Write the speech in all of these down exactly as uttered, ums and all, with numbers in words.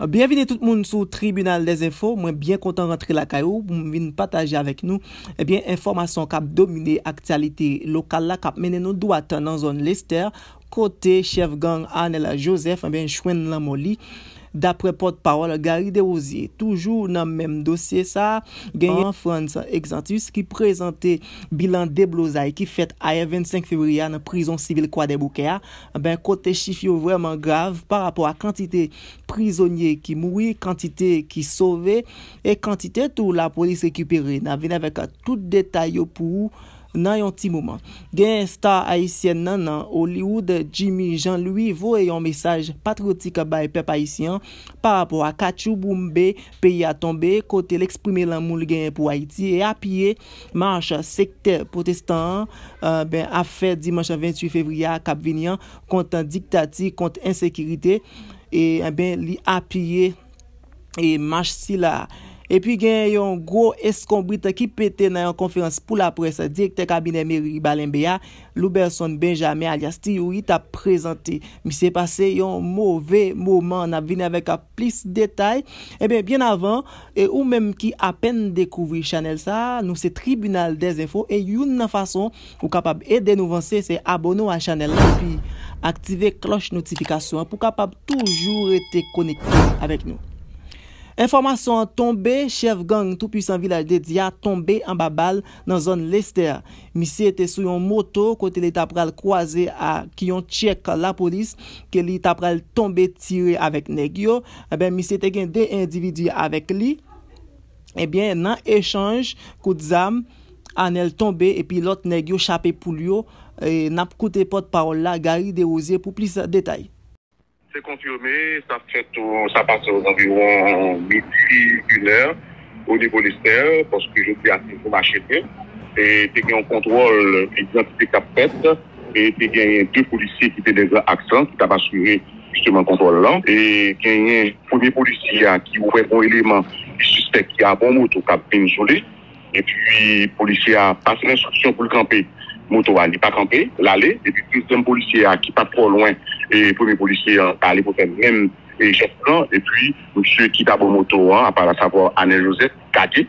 Byenvini tout moun sou Tribinal des Infos. Mwen byen kontan rantre lakay ou pou m vin pataje avèk nou, ebyen, enfòmasyon k ap domine aktyalite lokal la, k ap mennen nou dwat nan zòn Lestè, kote chèf gang Arnel Joseph, ebyen, jwenn lanmò li. Daprè pòtpawòl Gary Desrosiers, toujou nan menm dosye sa, genyen Frantz Exantus ki prezante bilan deblozay ki fèt ayè vennsenk fevriye a nan prizon sivil Kwadèboukè a, ben, kote chif yo vrèman grav pa rapò a kantite prizonye ki mouri, kantite ki sove, e kantite tou lapolis rekipere. N ap vin avèk tout detay yo pou ou nan yon ti moman. Gen star ayisyèn nan nan Hollywood, Jimmy Jean Louis, voye yon mesaj patriyotik bay pèp ayisyen an pa rapò a Katchou Boumbé, peyi a tonbe, kote l eksprime lanmou l genyen pou Ayiti e apiye mach sektè pwotestan an, eh ben, ap fè dimanch venntuit fevriye a k ap vini an kont diktati, kont ensekirite. E, eh ben, li apiye e mach sila. Epi gen yon gwo eskonbrit ki pete nan yon konferans pou laprès direktè kabinè meri Balenbe a, Louberson Benjamin alyas Tiyouri, t ap prezante. Misye pase yon move moman. N ap vini avèk plis detay. Ebyen, byen avan, e ou menm ki apèn dekouvri chanèl sa a, nou se Tribinal des Infos, e youn nan fason ou kapab ede nou vanse, se abone w a chanèl la, epi aktive klòch notifikasyon an pou w kapab toujou rete konekte avèk nou. Enfòmasyon an tonbe, chèf gang Toupwisan Vilaj de Dye a tonbe anba bal nan zòn Lestè. Misye te sou yon moto kote li ta pral kwaze ak yon tchèk lapolis, ke li ta pral tonbe tire avèk nèg yo. Ebyen, misye te gen de endividi avèk li. Ebyen, nan echanj kout zam, Anèl tonbe epi lòt nèg yo chape poul yo. E, n ap koute pòtpawòl la, Gary Desrosiers, pou plis detay. Se konfime, sa fèt, sa pase ozanviwon midi, inè, o nivo Lestè, paske jodi a, si pou mache byen, e te gen yon kontwòl idantite k ap fèt, e te genyen de polisye ki te nan gran aks lan, ki t ap asire, jisteman, kontwòl lan. E genyen premye polisye a ki wè yon eleman ki sispèk ki abò moto k ap vin sou li. Epi, polisye a pase l enstriksyon pou l kanpe moto a, li pa kanpe, l ale. Epi, dezyèm polisye a, ki pa t twò lwen, e premye polisye a, ale pou fè menm, e, jès lan. Epi, misye ki t abò moto a, apa, asavwa Anèl Joseph, gade,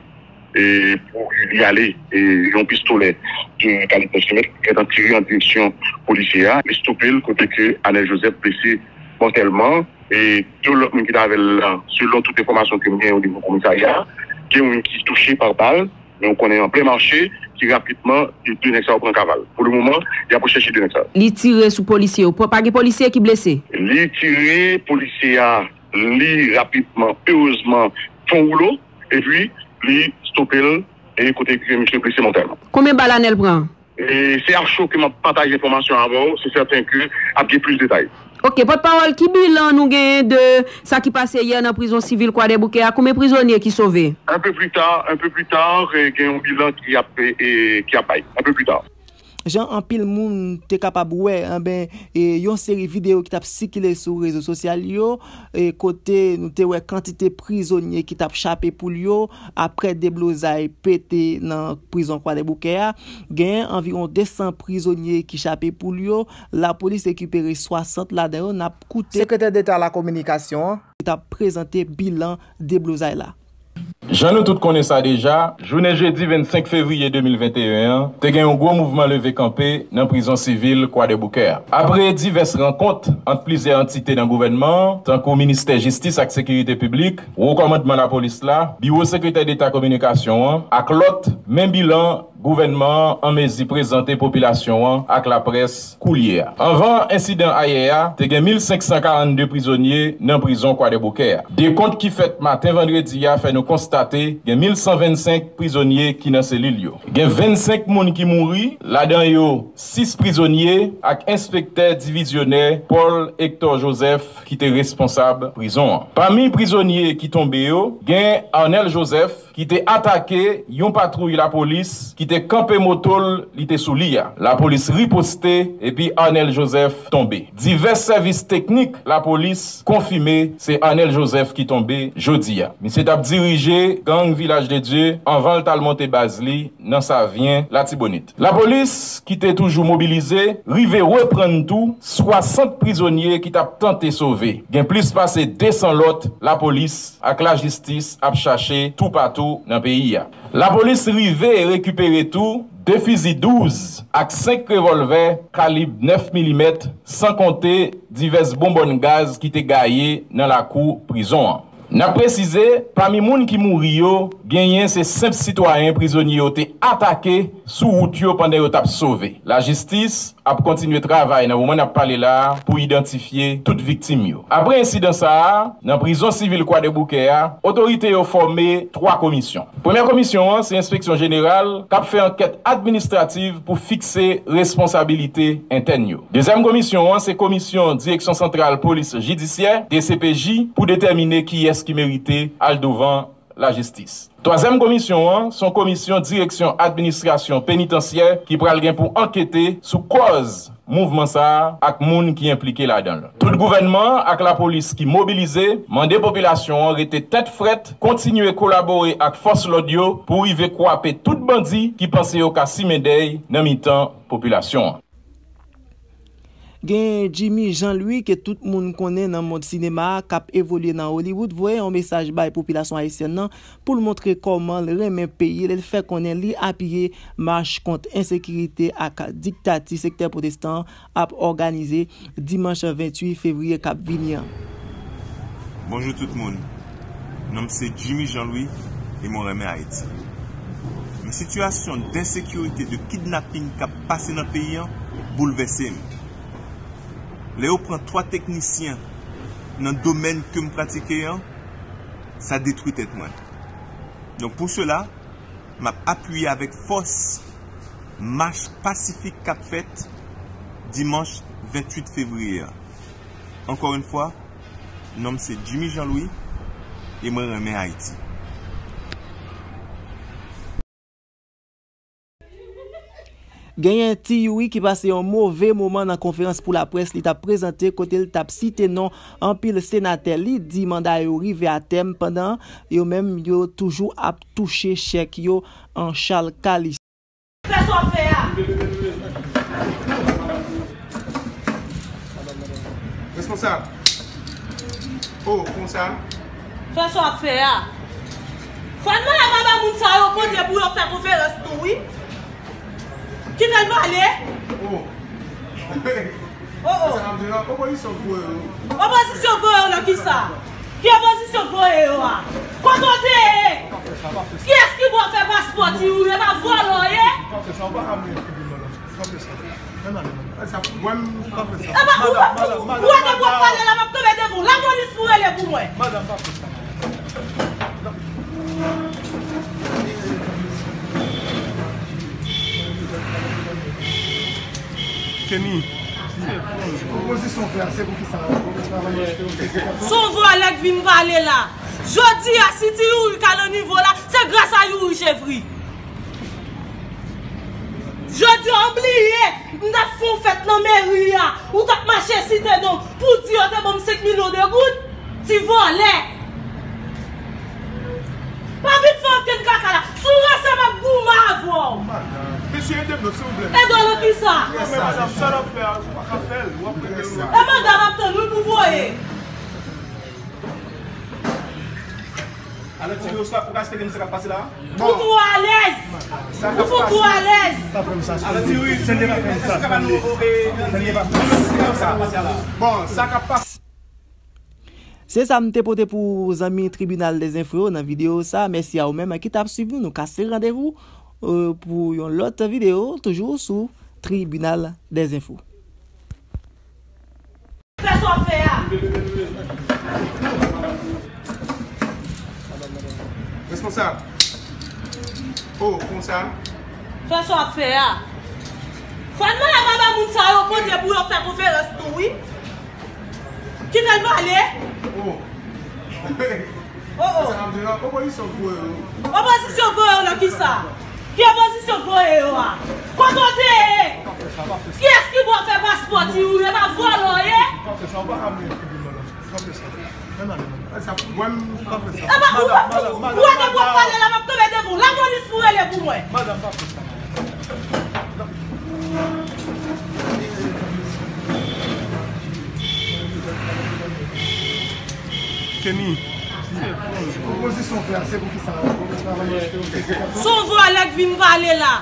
e, pou li ale, e, yon pistolè de kalib neuf milimèt, gentan tire an direksyon polisye a. Li stope l, kote ke Anèl Joseph blese mòtèlman. E de lòt moun ki t avè l lan, selon tout enfòmasyon ke m gen o nivo komisarya, gen youn ki touche pa bal, men w konnen an plen mache, ki rapidman, de nèg sa yo pran kaval. Pou le moman, y ap rechèche de nèg sa yo. Li tire sou polisye yo. Po-, pa gen polisye ki blese? Li tire polisye a, li rapidman, erezman, fè yon woulo, epi li stope l, e kote ke misye blese mòtèlman. Konbyen bal Anèl pran? E se a cho ke m ap pataje enfòmasyon avè w, se sèten ke ap gen plis detay. Ok, pòtpawòl, ki bilan nou genyen de sa ki pase yè nan prizon sivil Kwadèboukè a? Konbyen prizonye ki sove? Un peu plus tard, un peu plus tard, e, gen yon bilan ki ap, e, e, ki ap bay. Un peu plus tard. Jan anpil moun te kapab wè, enben, e, yon seri videyo ki t ap sikile sou rezo sosyal yo, e, kote nou te wè kantite prizonye ki t ap chape poul yo, aprè deblozay pete nan prizon Kwadèboukè a, genyen anviwon de san prizonye ki chape poul yo. Lapolis rekipere swasant ladan yo. N ap koute Sekretè Deta Lakominikasyon an ki t ap prezante bilan deblozay la. Jan nou tout konnen sa deja, jounen jedi vennsenk fevriye de mil venteyen an, te gen yon gwo mouvman leve kanpe nan prizon sivil Kwadèboukè a. Apre divès rankont ant plizyè antite nan gouvènman an, tankou Ministè Jistis ak Sekirite Piblik, Wo Kòmandman Lapolis la, Biwo Sekretè Deta Kominikasyon an, ak lòt, men bilan gouvènman an an mezi prezante popilasyon an ak laprès koulye a. Anvan ensidan ayè a, te gen mil senk san karannde prizonye nan prizon Kwadèboukè a. Dekont ki fèt maten vandredi a fè nou konstate gen mil san vennsenk prizonye ki nan selil yo. Gen vennsenk moun ki mouri, ladan yo sis prizonye ak enspektè divizyonè Paul Hector Joseph ki te responsab prizon an. Pami prizonye ki tonbe yo, gen Arnel Joseph, ki te atake yon patwouy lapolis ki te kanpe moto l li te sou li a. Lapolis riposte epi Arnel Joseph tonbe. Divès sèvis teknik lapolis konfime se Arnel Joseph ki tonbe jodi a. Misye t ap dirije gang Vilaj de Dye anvan l t al monte baz li nan Savyen, Latibonit. Lapolis, ki te toujou mobilize, rive reprann tou swasant prizonye ki t ap tante sove. Gen plis pase de san lòt lapolis ak lajistis ap chache toupatou nan peyi a. Lapolis rive rekipere tou de fizi douz ak senk revòlvè kalib nèf milimèt, san konte divès bonbòn gaz ki te gaye nan lakou prizon an. N ap presize, pami moun ki mouri yo, genyen se senp sitwayen prizonye yo te atake sou wout yo pandan yo t ap sove. Lajistis ap kontinye travay nan moman n ap pale la a pou idantifye tout viktim yo. Apre ensidan sa a, nan prizon sivil Kwadèboukè a, otorite yo fòme twa komisyon. Premyè komisyon an se enspeksyon jeneral k ap fè ankèt administrativ pou fikse responsabilite entèn yo. Dezyèm komisyon an se komisyon Direksyon Santral Polis Jidisyè, D C P J, pou detèmine kiyès ki merite al douvan lajistis. Twazyèm komisyon an se yon komisyon Direksyon Administrasyon Penitansyè ki pral gen pou ankete sou kòz mouvman sa a ak moun ki enplike ladan l. Tout gouvènman an ak lapolis ki mobilize mande popilasyon an rete tèt frèt, kontinye kolabore ak fòs lòd yo pou rive kwape tout bandi ki panse yo ka simen dèy nan mitan popilasyon an. Gen Jimmy Jean Louis ke tout moun konnen nan mond sinema a k ap evolye nan Hollywood voye yon mesaj bay popilasyon ayisyèn nan pou l montre kòman l renmen peyi l e l fè konnen li apiye mach kont ensekirite ak diktati sektè pwotestan an ap òganize dimanch venntuit fevriye k ap vini an. Bonjou tout moun. Non m se Jimmy Jean Louis e mwen renmen Ayiti. Men sitiyasyon densekirite, de kidnaping k ap pase nan peyi an boulvèse m. Lè yo pran twa teknisyen nan domèn ke m pratike an, sa detwi tèt mwen. Donk pou sela, m ap apiye avèk fòs mach pasifik k ap fèt dimanch venntuit fevriye a. Ankò yon fwa, non m se Jimmy Jean Louis e mwen renmen Ayiti. Genyen Ti Youri ki pase yon move moman nan konferans pou laprès li t ap prezante kote l t ap site non anpil senatè. Li di manda yo rive a tèm pandan yo menm yo toujou ap touche chèk yo an chal kalis. Fè sa w ap fè a. Responsab. Oh, konsa. Fè sa w ap fè a. Fò n mande manda moun sa yo kote pou yo fè konferans tou, wi. Kite l pale. Oh. Oh, oh. Sa ap di la, opozisyon voye yo. Opozisyon voye yo nan kisa? Ki opozisyon voye yo a? Kote w te ye? Kiyès ki ba w fè paspò, Ti Youri? E pa vòlò w ye? Pa fè sa, ou pa ka mete figi m nan. Pa fè sa. Mwen, m pa fè sa. E pa, ou pa, ou, ou wè depi w ap pale la, m ap tonbe devan w. Lapolis pou rele pou mwen. Madanm, pa fè sa. Kenny. Opozisyon fè a, se pou ki sa? Se yon vòlè k vin pale la. Jodi a, si Ti Youri ka nan nivo la, se gras a Youri Chevri. Jodi a, ou bliye, m t ap fè yon fèt nan meri a, ou t ap mache site non, pou di yo te ban m senk milyon de goud, ti vòlè. Pa vin fè okenn kaka la. Si w ranse, m ap goumen avè w. Mesye, ede m non, silvouplè. Ede w nan kisa? Mwen menm, madanm, sa l ap fè a, ou pa ka fè l, w ap rete lwen. E manda m ap tann wi pou voye. Alò, Ti Youri, ou ka, ou ka eksplike nou sa k ap pase la? Ou twò alèz! Ou fout twò alèz! Alò, Ti Youri, èske w ka ba nou, e, èske w ka ba nou sa k ap pase la? Bon, sa k ap pase. Se sa m te pote pou zanmi Tribinal des Infos yo nan videyo sa. Mèsi a ou menm ki t ap swiv nou. Nou kase randevou, e, pou yon lòt videyo, toujou sou Tribinal des Infos. Fè sa w ap fè a. Responsab. Oh, konsa. Fè sa w ap fè a. Fò n mande manda moun sa yo kote pou yo fè konferans tou, wi. Kite l pale. Oh. Oh, oh. Opozisyon voye yo. Opozisyon voye yo nan kisa? Ki opozisyon voye yo a? Kote w te ye? Kiyès ki ba w fè paspò ti Youri? E pa vòlò w ye? Epa, ou, ou, ou wè depi w ap pale la, m ap tonbe devan w. Lapolis pou rele pou mwen. Kenny. Se yon vòlè k vin pale la.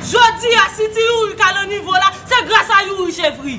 Jodi a, si ti Youri ka nan nivo la, se gras a Youri Chevri.